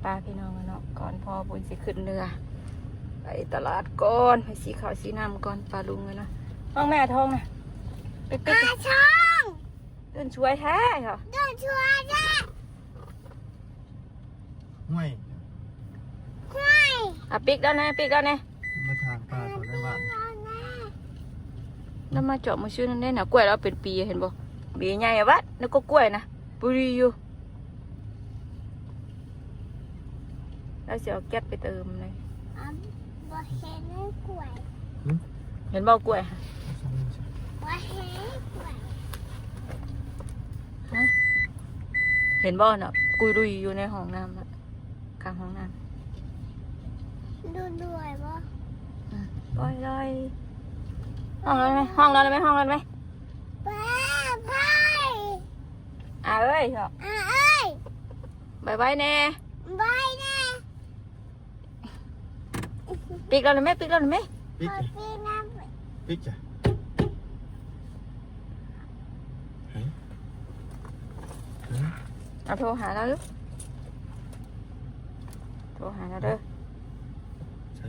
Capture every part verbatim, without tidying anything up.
ปาพี่น้องเนาะ ก่อนพ่อบุญสิขึ้นเรือ ไปตลาดก่อน ไปซื้อข้าวซื้อน้ำก่อน ปาลุงเลยเนาะ ห้องแม่ทองนะ ปิ๊กปิ๊ก ปาช่อง เดินช่วยแท้เหรอ เดินช่วยแท้ ห้วย ห้วย อ่ะ ปิ๊กแล้วนะ ปิ๊กแล้วนะ มาทางปลาตอนได้บ้าน แล้วมาเจาะมาซื้อนั่นได้นะ กล้วยเราเป็นปี เห็นบ่ ปีใหญ่อะวะ นึกก็กล้วยนะ ปุรีอยู่ แล้วสิเอาแก๊สไปเติมเลย อ่ะ บ่เห็นกล้วย เห็นบ่กล้วย บ่เห็นกล้วย ฮะ เห็นบ่เนาะ กุยลุยอยู่ในห้องน้ำอะ ข้างห้องน้ำ ดูด้วยบ่ อืม ลอยลอย ห้องแล้วไหม ห้องแล้วไหม ห้องแล้วไหม ป้า ไป อ่ะเอ้ยเหรอ อ่ะเอ้ย บายบายแน่ บายแน่ ปิ๊กแล้วนะแม่ ปิ๊กแล้วนะแม่ ปิ๊ก ขอปิ๊กน้ำ ปิ๊กจ้ะ ไหน ไหน เอาโทรหาเราดู โทรหาเราเด้อ ใช่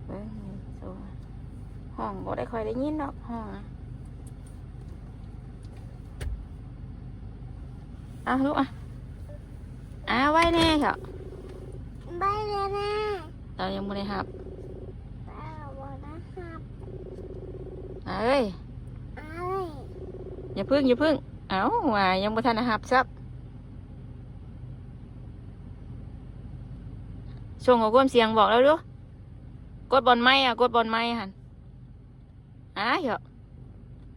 เอ้ย โทรหา ห้องบ่ได้ค่อยได้ยินดอก ห้องนะ อ่ะลูกอ่ะ อ่ะไว้แน่เถอะ ไว้แน่แน่ เรายังบ่ได้ฮับ เราบ่ได้ฮับ อ่ะเอ้ย อ้าย อย่าพึ่ง อย่าพึ่ง เอ้า ว่ายังบ่ทันได้ฮับซับ ส่งข้อความเสียงบอกแล้วดู กดบอลไม้อ่ะ กดบอลไม้หั่น อ้ายเหรอ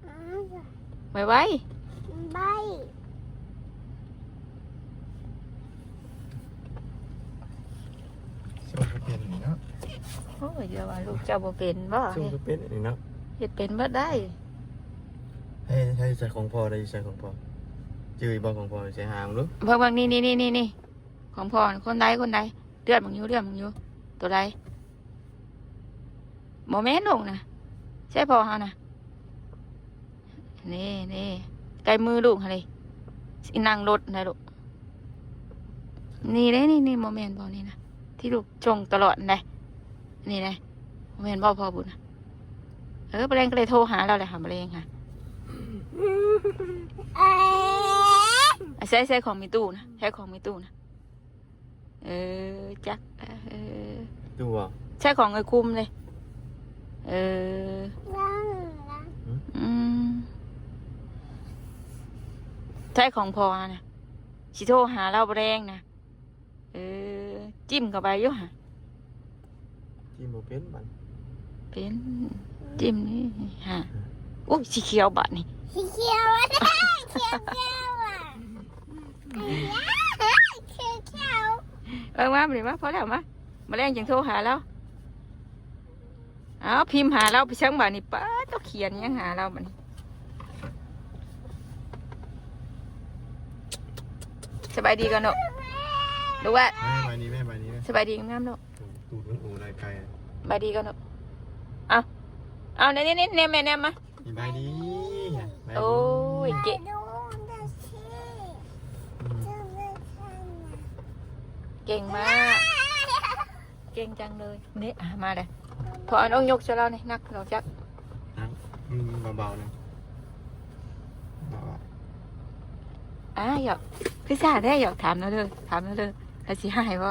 อ้ายเหรอ ไวไว ไว ส่งก็เป็นนี่เนาะ โอ้ย เดี๋ยวว่าลูกเจ้าบ่เป็นบ่ ส่งก็เป็นนี่เนาะ เฮ็ดเป็นบ่ได้ ให้ ให้ใส่ของพ่อได้ ใส่ของพ่อ จื้อบ่ของพ่อ ใส่หางลูก เบิ่ง เบิ่ง นี่ นี่ นี่ นี่ นี่ ของพ่อ คนใด คนใด เลือดมึงอยู่ เลือดมึงอยู่ ตัวใด บ่แม่นลูกนะ ใช่พ่อเฮานะ นี่ นี่ ใกล้มือลูกหั่นเลย สินั่งรถนะลูก นี่เด้ นี่ นี่ บ่แม่นบ่นี่นะ ที่ลูกส่งตลอดนั่นเด้ นี่เด้ บ่แม่นบ่พ่อบุญนะ เออ บ่แลงก็เลยโทรหาเราเลยค่ะ บ่แลงค่ะ เอ๊ะ ใช่ ใช่ของมีตู้นะ ใช่ของมีตู้นะ เออ จัก เออ ตู้บ่ ใช่ของไอ้คุมเลย เออ ยัง อืม ใช่ของพ่อนะ สิโทรหาเราบ่แลงนะ เออ จิ้มเข้าไปอยู่หั่น จิ้มบ่เป็นบัด เป็น จิ้มนี่ฮะ อุ้ย สีเขียวบาดนี่ สีเขียวอะ เขียวเขียวอะ เขียวเขียว เออ มา มา มา พอแล้ว มา มาแลงจังโทรหาเรา เอา พิมพ์หาเราไปซังบาดนี่ ป๊าด ต้องเขียนยังหาเราบาดนี่ สบายดีก่อนเนาะ ลูกว่า แม่สบายดี แม่สบายดี สบายดีงามๆเนาะ ตูดมันโอ้ลายไกลอะ สบายดีก่อนเนาะ เอา เอา นี่ นี่ นี่ แนมแม่ แนมมา สบายดี สบายดี โอ้ย เก่ง ดูดูสิ อืม ดูไม่ทันอะ เก่งมาก เก่งจังเลย นี่ อ่ะ มาเลย พอเอาน้องยกซะแล้วนี่ นักเราจัก นั่ง อืม เบาๆนะ เบาๆ อ่ะ หยอก คือซ่าแท้ หยอก ถามแล้วเด้อ ถามแล้วเด้อ แล้วสิหายบ่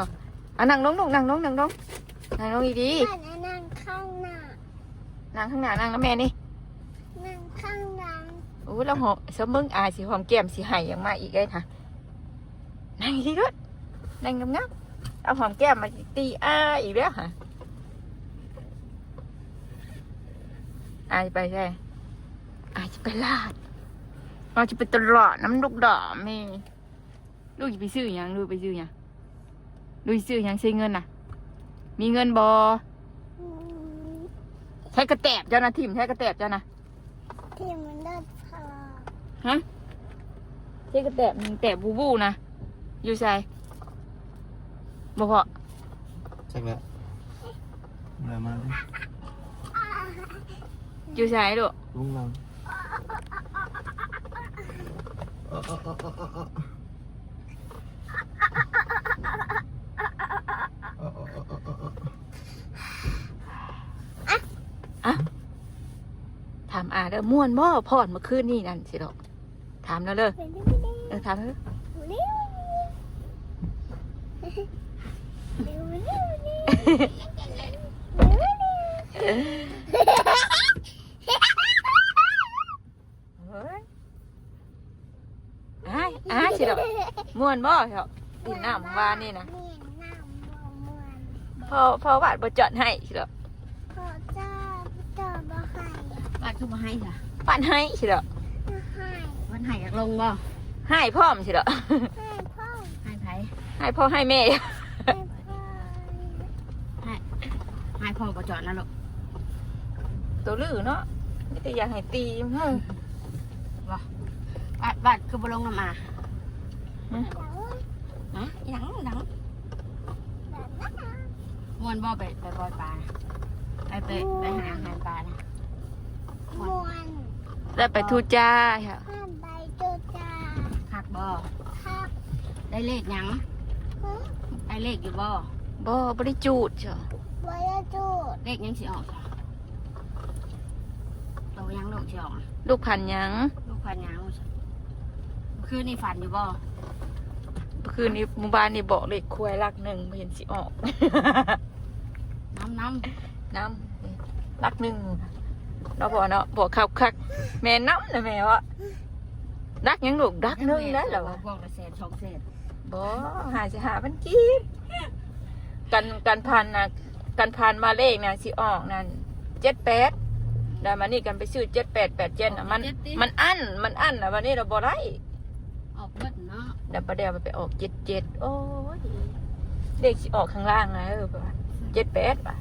อ่ะ นั่งลงลูก นั่งลง นั่งลง นั่งลงดีๆ นั่งข้างหน้า นั่งข้างหน้า นั่งนำแม่นี่ นั่งข้างหลัง โอ้ แล้วหอม สมมึงอายสิหอมแก้มสิหายยังมาอีกเลยค่ะ นั่งดีๆ นั่งงามๆ เอาหอมแก้มมาตีอ้าอีกแล้วค่ะ อายไปใช่ อายจะไปลาด อายจะไปตลาดนำลูกดอกแม่ ลูกจะไปซื้อหยัง ลูกไปซื้อหยัง ลูกสิซื้อหยังใช้เงินน่ะ มีเงินบ่ อืม ใช้กระแตบเจ้านะ ถิ่มใช้กระแตบเจ้านะ ถิ่มมันได้พอ ฮะ ใช้กระแตบ แตบบูบูนะ อยู่ไส บ่พอ จักแล้ว อะไรมาดิ อยู่ไสลูก ลุงลัง เออ เออ เออ เออ เออ เด้อ ม่วนบ่ พรเมื่อคืนนี้นั่นสิดอก ถามแล้วเด้อ เออ ถามแล้วเด้อ เฮ้ย อ้าย อ้าย สิดอก ม่วนบ่เหรอ กินน้ำวานนี่นะ นี่น้ำบ่ม่วน พ่อ พ่อวาดบ่จอดให้สิดอก พ่อจอด จอดบ่ให้ วาดคือบ่ให้จ้ะ วาดให้สิดอก บ่ให้ วาดให้อยากลงบ่ ให้พร้อมสิดอก ให้พ่อ ให้ไผ ให้พ่อให้แม่ ให้พ่อ ให้ ให้พ่อบ่จอดนะลูก ตัวลือเนาะ มีแต่อยากให้ตีอยู่เฮ้ย บ่ บาด บาดคือบ่ลงน้ำอา ฮะ หยัง หยัง ม่วนบ่ไป ไปปล่อยปลานะ ไป ไป ไปหาอาหารปลานะ ม่วน ได้ไปทูจาค่ะ ไปทูจา คักบ่ คัก ได้เลขหยัง ฮะ ได้เลขอยู่บ่ บ่ บ่ได้จูดจ้ะ บ่ได้จูด เลขหยังสิออกจ้ะ โตยังลูกสิออกอะ ลูกพันหยัง ลูกพันหยัง คืนนี้ฝันอยู่บ่ คืนนี้ เมื่อวานนี่บอกเลขควายหลักหนึ่ง บ่เห็นสิออก นำ นำ นำ หลักหนึ่ง เนาะพ่อเนาะ บอกคักคัก แม่นำนะแม่วะ หลักหยังลูก หลักหนึ่งแล้วเหรอวะ บอกละแสนสองแสน บ่ ห้าสิบห้าพันกีบ กัน กันผ่านนะ กันผ่านมาเลขนะสิออกนั่น เจ็ดแปด แล้วมานี่กันไปซื้อ เจ็ดแปด แปดเจ็ด น่ะ มัน เจ็ดติ มันอั้น มันอั้นนะ วันนี้เราบ่ได้ ออกเบิดเนาะ แล้วประเดี๋ยวมันไปออก เจ็ดเจ็ด โอ้ย เลขสิออกข้างล่างนะ เออ เจ็ดแปด ป่ะ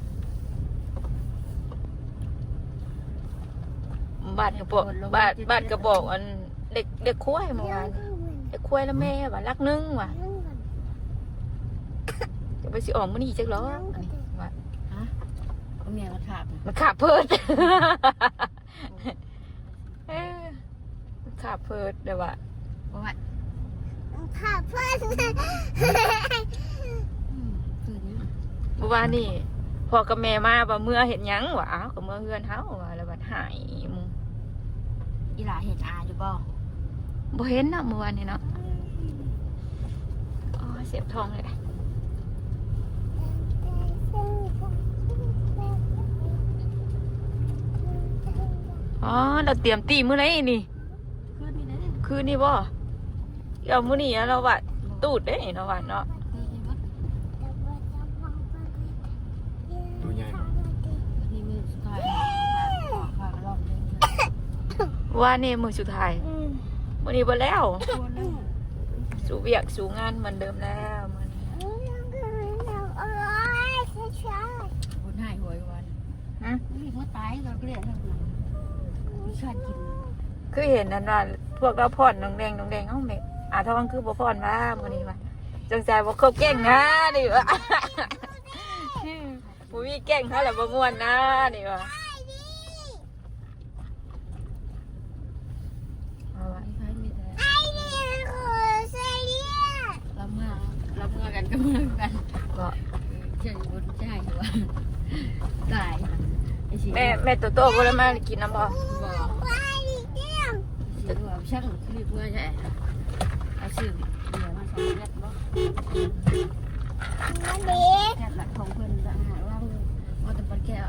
บาดก็บอก บาด บาดก็บอกอัน เด็ก เด็กควายเมื่อวาน เด็กควายแล้วแม่ว่าหลักหนึ่งว่ะ จะไปสิออกมื้อนี้จักหรอ อันนี้ว่า ฮะ เอาเมียมาขาบนะ มันขาบเพิด เออ มันขาบเพิดเด้อว่ะ เพราะว่า มันขาบเพิด อืม คือนี่ เมื่อวานนี่ พ่อกับแม่มาว่าเมือเฮ็ดหยังวะ อ้าว ก็เมือเฮือนเฮาว่ะ แล้วบัดหายหมู่ อีหลาเห็นอาอยู่บ่ บ่เห็นเนาะ เมื่อวานนี่เนาะ อ๋อ เสียบท้องเลยนะ อ๋อ เราเตรียมตีมื้อไหนนี่ คืนนี้เด้ คืนนี้บ่ เอามื้อนี้เราวัดตูดเด้เนาะ วัดเนาะ ตัวใหญ่ นี่มื้อสุดท้าย ว่านี่มื้อสุดท้าย อืม มื้อนี้บ่แล้ว สู่เวียกสู่งานเหมือนเดิมแล้วมื้อนี้ บุญให้หวยวัน ฮะ นี่มาตายเราเกลียดแล้วนะ ชาติกิน คือเห็นนั่นว่า พวกเราพ่อนน้องแดง น้องแดง เอ้า แม่ อาทองคือบ่พ่อนว่ามื้อนี้ว่า จงใจบ่ครบแก่งนะ นี่ว่า บ่มีแก่งเท่าไหร่บ่ม่วนนะ นี่ว่า เอาวะ ไอ้นี่คือเซเลีย เราเมือ เราเมือกันก็เมือกัน ก็ เออ เจ้าอยู่บนใจอยู่ว่า ตาย ไอ้สิ แม่ แม่โตโต้บ่ได้มากินน้ำบ่ บ่ ว่าอีกเรื่อง สิว่าช่างรีบเมือใช่ เอาซื้อเบียร์มาสองแก้วบ่ อันนี้ แก้วหลักของเพิ่นละหาว่า ว่าแต่ปลาแก้ว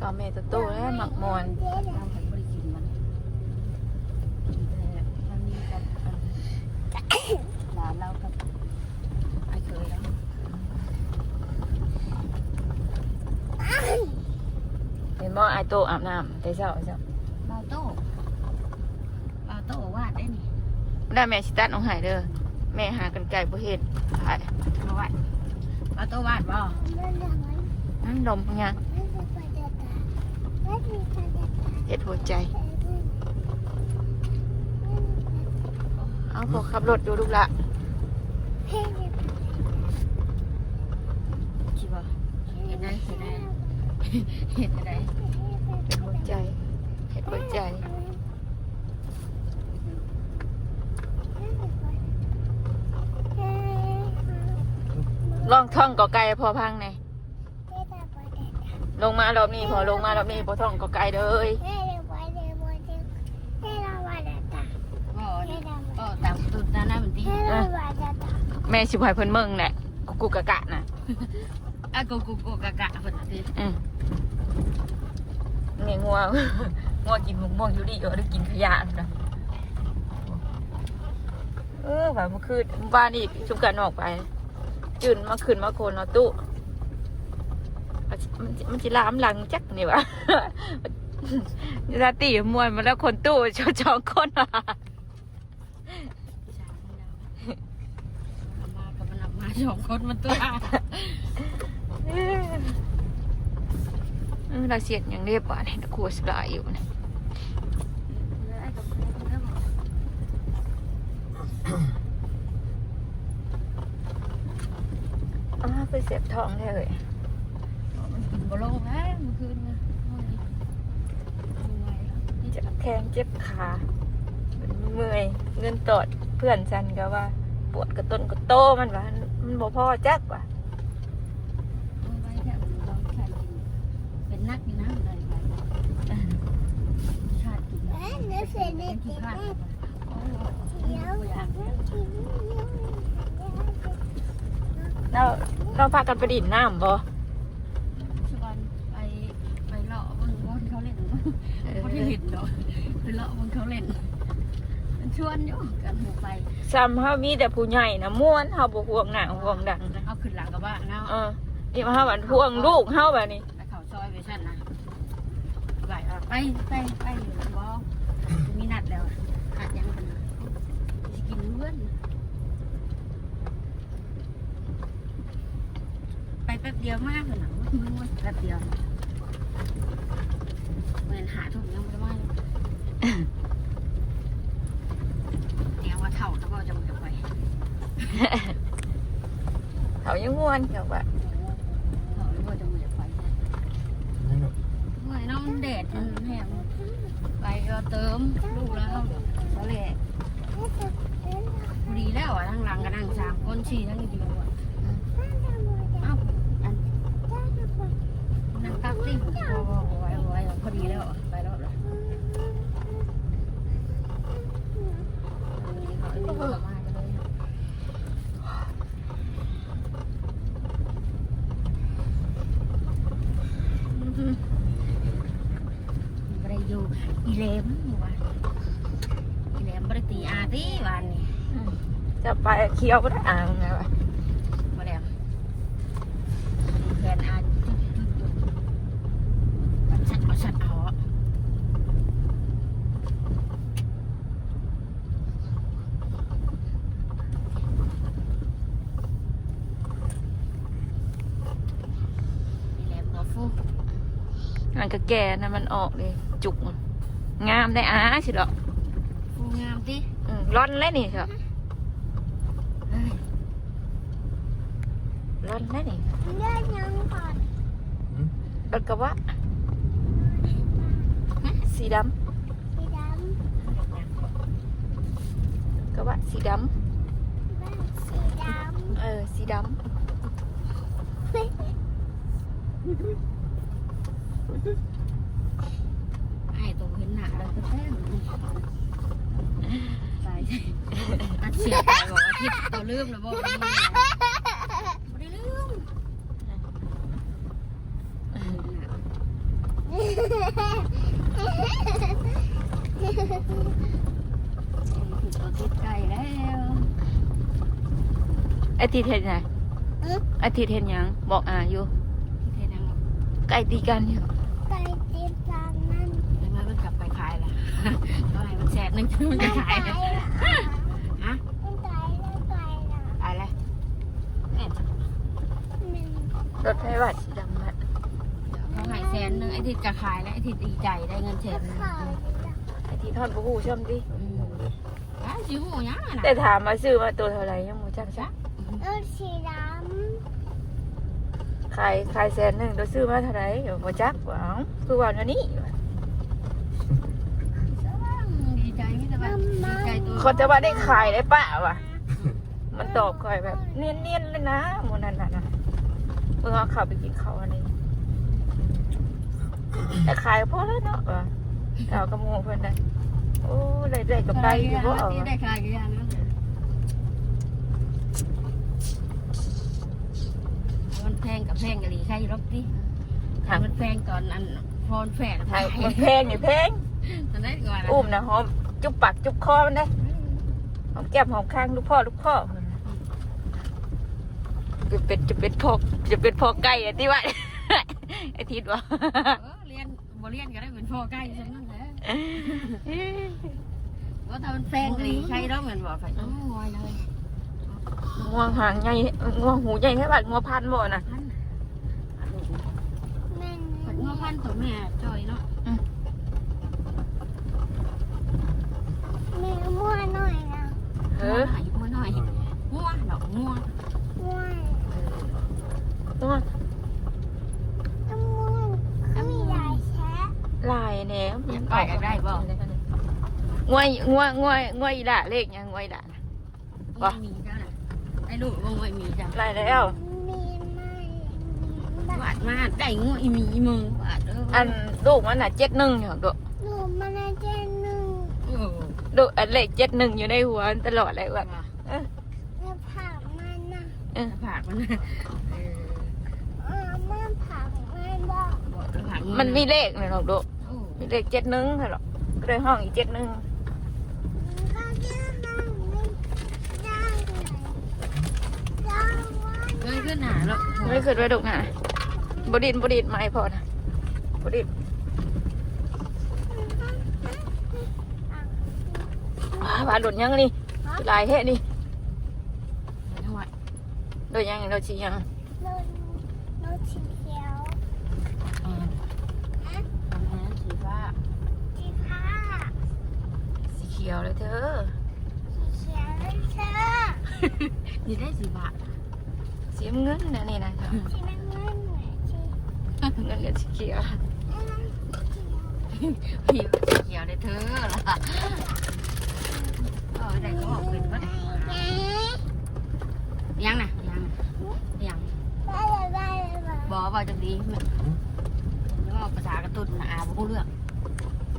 ก็แม่โตโต้แล้วหมักมอน เราใครบ่ได้กินมัน กินแต่มันมีกับ อ่า หลานเรากับไอ้เคยแล้ว เห็นบ่ ไอ้โตอาบน้ำแต่เช้าจ้ะ บ่าวโต้ บ่าวโต้วาดได้นี่ ได้แม่สิตัดออกให้เด้อ แม่หากรรไกรบ่เห็น ไป เอาไว้ บ่าวโต้วาดบ่ นั่นดมยัง เฮ็ดหัวใจ เอาพอขับรถอยู่ลูกละ คิดว่าเห็นได้ เห็นได้ เห็นได้ เฮ็ดหัวใจ เฮ็ดหัวใจ ลองท่องกอไก่พอพังแหน่ ลงมารอบนี้ พอลงมารอบนี้ พอท้องก็ไกลเลย ก็ก็ตามตุดนะนะมันตี อ่ะ แม่สิบ่ให้เพิ่นเมืองแหละ กุกกุกกะกะนะ อ่ะกูกูกูกะกะเพิ่นตี อืมนี่งัว งัวกินมะม่วงอยู่ดี เออได้กินขยะนะ เออว่าเมื่อคืนบ้านอีกชุมกันออกไป จื่นมาขึ้นมาคนเนาะตู้ มันมันจิลามหลังจักนี่วะ ลาตีมวยมาแล้วคนตู้ ชอบสองคนว่ะ มากับมันออกมาสองคนมันตัว เออเราเสียดอย่างเรียบร้อยนี่ครัวสลายอยู่นะ อ้าวไปเสียบท้องได้เลย มันกินบ่ลงแล้วเมื่อคืนนะ เจ็บแข้งเจ็บขาเมื่อยเงินตอดเพื่อนฉันก็ว่า ปวดกระต้นกระโตมันว่ามันบ่พอจักว่า เป็นนักอยู่นะอะไรไปชาติกิน แล้วเราพากันไปดินน้ำบ่ ชวนไปไปเลาะเบิ่งบอนเขาเล่น เออ บ่ได้เห็นดอกไปเลาะเบิ่งเขาเล่นมันชวนอยู่กันหมู่ไป ซ้ำเฮามีแต่ผู้ใหญ่นะม่วนเฮาบ่ห่วงหน้าห่วงดังนะ เอาขึ้นหลังกระบะเนาะ เออนี่มาเฮาบัดห่วงลูกเฮาบัดนี้ ไปเขาซอยไปสั่นนะไปเอาไปไปไปบ่มีนัดแล้วอะนัดยังกันนะสิกินเพื่อน ไปแป๊บเดียวมากเลยนะแป๊บเดียวเหมือนหาทุ่มยังไม่ได้ว่าเลยแนวว่าเท่าแล้วก็จะมันจะไป เขายังม่วนเขาว่า เท่าแล้วก็จะมันจะไป นั่นน่ะ เมื่อยเนาะมันแดดมันแห้งไปก็เติมลูกแล้วก็แหละพอดีแล้วอ่ะทั้งหลังก็นั่งสามคนสี่ทั้งอยู่อ่ะเอ้าอันนั่งตักสิพอพอพอไหวพอไหวพอดีแล้วอ่ะไปรอดแล้ว บ่ได้อยู่อีแหลมอยู่วะอีแหลมบ่ได้ตีอาตีวานนี่ จะไปเคี้ยวบ่ได้อ่างไงวะ บ่แล้วแขนอาจุดจุดจุดมันชัดเอาชัดเอาอะ นี่แหละหัวฟู มันก็แก่นะมันออกเลย จุกมันงามได้อ้าสิดอก ฟูงามติ อืมร่อนแล้วนี่เถอะร่อนแล้วนี่ เลือดยังก่อน หืม รถกระบะสีดำ สีด กระบะสีดำ ำบ้านสีดำ เออสีดำ ไอ้ตรงเห็นหน้าแล้วก็แท้งตายอัดเสียไปบอกอาทิตย์ตัวลืมแล้วบอกว่านี่ไงบ่ได้ลืม ตัวติดไก่แล้ว อาทิตย์เห็นไง อืม อาทิตย์เห็นหยังบอกอาอยู่ เห็นยังหรอ ไก่ตีกันอยู่ ไก่ติดตามนั่นแล้วมันกลับไปขายละก็ให้มันแสนหนึ่งมันจะขาย ไก่ละ ฮะ มันไก่ละไก่ละ ขายอะไร มัน รถไฟหวาดสีดำอะ เขาให้แสนหนึ่งไอ้ทิดก็ขายแล้วไอ้ทิดดีใจได้เงินแสนหนึ่ง ขายละ ไอ้ที่ทอดบูฮูช่ำดิ อืมอ้าวสิหูยังอะนะ แต่ถามมาซื้อมาตัวเท่าไหร่ยังบ่จักจ้ะ รถสีด ขายขายแสนหนึ่งตัวซื้อมาเท่าไหร่บ่จักว่าเอ้าคือว่าเท่านี้ ดีใจมิตรบ้านดีใจตัว เขาจะว่าได้ขายได้ปะวะมันตอบคอยแบบเนียนๆเลยนะหมู่นั้นน่ะนะเมื่อเขาไปกินเขาวอันนี้ แต่ขายพอแล้วเนาะ ว่าเอากระโมเพิ่นได้ โอ้ ได้ ได้กำไรอยู่บ่ เอา ได้ขายกันอย่างนั้นเลย มันแพงกับแพงกันเลย ใครรบดิ หา มันแพงตอนนั้น พอมันแพง หา มันแพงนี่แพง ตอนนั้นก่อนนะ อุ้มนะ หอมจุ๊บปากจุ๊บคอมันได้ หอมแก้มหอมคาง ลูกพ่อ ลูกพ่อ จะเป็น จะเป็นพ่อ จะเป็นพ่อไก่อะที่ว่า ไอ้ทิดว่า เออ เรียน บ่เรียนก็ได้เป็นพ่อไก่ฉันนั่นแหละ ว่าถ้ามันแพงเลย ใครร้องเหมือนบอกใคร โอ้ยเลย งัวหางใหญ่ งัวหูใหญ่แค่บัด งัวพันธุ์บ่นะ พันธุ์น่ะ แม่น งัวพันธุ์ตัวแม่จอยเนาะ อืม แม่งัวหน่อยนะ เออ งัวหน่อย งัวหน่อย งัวดอกงัว งัว งัว งัว มีหลายแชะ หลายแหนม อยากได้ อยากได้บ่ งัว งัว งัว งัวอีหล่า เลขหยัง งัวอีหล่านะ บ่ มีเจ้าน่ะ ไอ้ลูกว่างัวมีเจ้า หลายแล้ว มีไหม มีไหม วาดมาได้งัวอีหมีอีเมืองวาดเด้อ อันลูกมันน่ะ เจ็ดหนึ่ง อยู่ดอก ลูกมันน่ะ เจ็ดหนึ่ง เออ ลูกอันเลข เจ็ดหนึ่ง อยู่ในหัวตลอดเลยว่า ว่า เออ แล้วผักมันน่ะ เออ ผักมันน่ะ เออ เออ มันผักมันบอก บอกแล้วผักมัน มันมีเลขน่ะดอก โอ้ มีเลข เจ็ดหนึ่ง หั่นดอก ก็เลยห้องอีก เจ็ดหนึ่ง เงยขึ้นหาแล้ว เงยขึ้นไว้ลูกหา บ่ดิ้น บ่ดิ้น ไม้พอนะ บ่ดิ้น อ่า ว่าหล่นยังนี่ หลายแท้นี่ หล่นยัง หล่นสียัง รถ รถสีเขียว อืม ฮะ อันนั้นสีฟ้า สีฟ้า สีเขียวเลยเธอ สีเขียวเลยเธอ นี่ได้สีฟ้า สีน้ำเงินนะนี่นะ สีน้ำเงินเหมือนสี เงินกับสีเขียว อืม สีเขียว พี่สีเขียวเลยเธอล่ะ เออ ได้ก็บอกเป็นก็ได้ ยังนะ ยังนะ ยัง บอกว่าจังดี บอกภาษาการ์ตูนนะ อ่านบ่รู้เรื่อง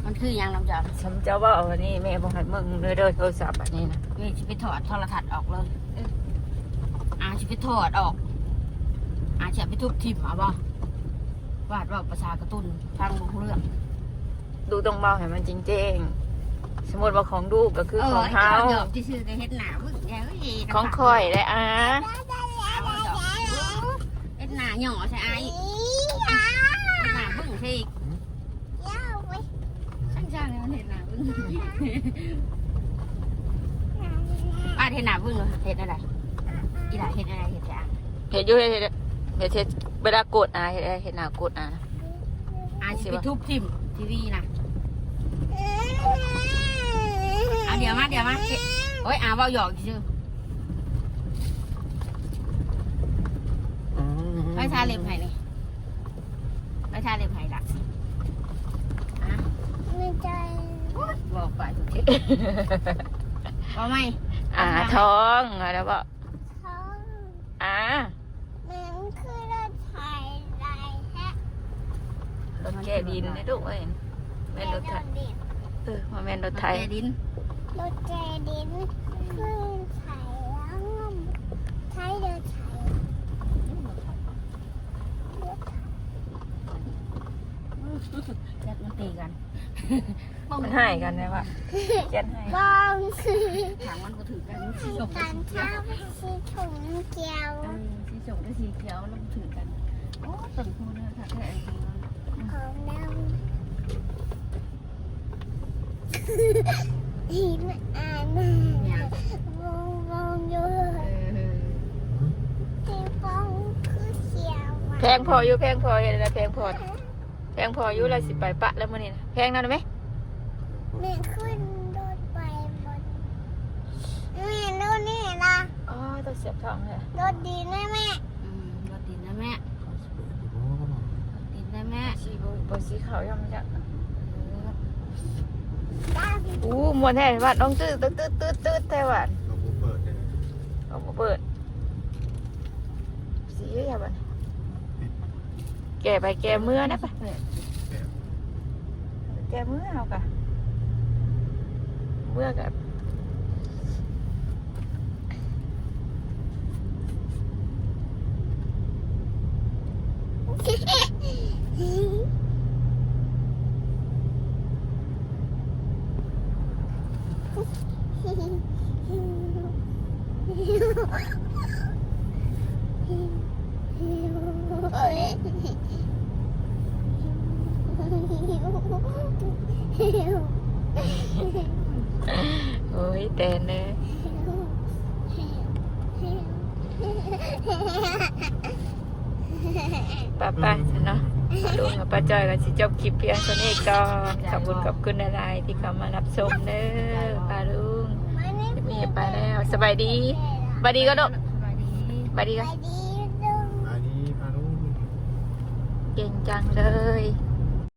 มันคือหยังนำเจ้า ฉันจะว่าวันนี้แม่บอกให้มึงเด้อ เด้อ โทรศัพท์อันนี้นะ แม่สิไปถอดโทรทัศน์ออกเลย อ่าสิไปถอดออก อ่าสิไปทุบถิ่มเอาบ่ วาดว่าภาษาการ์ตูน ฟังบ่รู้เรื่อง ดูต้องเว้าให้มันจริงๆ สมมุติว่าของลูกก็คือของเฮา เออ ไอ้เจ้าหยอกซื่อๆ ก็เฮ็ดหน้าบึ้งแย่เอ้ย ของข่อยได้อ่ะ เอาดอก เฮ็ดหน้าหย่อใส่อ้ายอีก เฮ็ดหน้าบึ้งใส่อีก ช่างๆ เลยมันเฮ็ดหน้าบึ้ง ป้าเฮ็ดหน้าบึ้งเหรอ เฮ็ดอะไร อีหล่าเฮ็ดอะไร เฮ็ดแต่อ่ะ เฮ็ดอยู่ เฮ็ด เฮ็ด เฮ็ด เฮ็ด เวลาโกรธอ่ะ เฮ็ด เฮ็ดหน้าโกรธอ่ะ อ่ะสิไปทุบถิ่มทีวีนะ เอาเดี๋ยวมา เดี๋ยวมา โอ๊ย อ่ะเว้าหยอกซื่อ อืม ไปทาเล็บให้นี่ ไปทาเล็บให้ละ อ่ะ ไม่ใจ บอกไปทุกที เอาไหม อ่า ท้อง เอาแล้วบอก ท้อง อ่า แม่มันคือรถไถหลายแฮะ รถแกะดินนี่ลูกเอ้ย แม่นรถไถ รถดิน เออ ว่าแม่นรถไถ รถแกะดิน รถแกะดิน คือไถแล้วไถเดินไถ จัดมันตีกัน มันให้กันไหมวะ เขียนให้ บ้อง ถามมันบ่ถือกัน สีส้มกับ การ สีเขียว เช้าสีถุงเขียว เออ สีส้มกับสีเขียวแล้วมันถือกัน โอ้ ต้นคูณเนี่ยค่ะ แค่ไอ้นี่ ของเรา หินอ่าน เนี่ย วงวงอยู่ เออ สีฟองคือเขียวอะ แพงพออยู่ แพงพออยู่นะ แพงพอ แพงพออยู่ แล้วสิไปปะแล้วมื้อนี้นะ แพงนั่นไหม แม่ขึ้นรถไปบน แม่รถนี่นะ อ๋อ ตัวเสียบทองเลย รถดีนะแม่ อืม รถดีนะแม่ รถดีนะแม่ สีบ่ บ่สีขาวยังจัก เออ อู้ ม่วนแท้ วัดน้องตื้อ ตื้อ ตื้อ ตื้อ ตื้อแท้วัด เขาบ่เปิดเลย เขาบ่เปิด สีเยอะแยะบัดนี้ แก่ไปแก่เมือนะไป แปด แต่เมื่อเอากะเมื่อกะ โอ้ย แต่เนอะ ป้าป้าเนาะ ลุงกับป้าจอยก็สิจบคลิปเพียงเท่านี้ก่อน ขอบคุณขอบคุณหลายๆที่เข้ามารับชมเด้อป้าลุง มีไปแล้ว สบายดี สบายดีก็ดก สบายดี สบายดีก็ อันนี้พาลูก เก่งจังเลย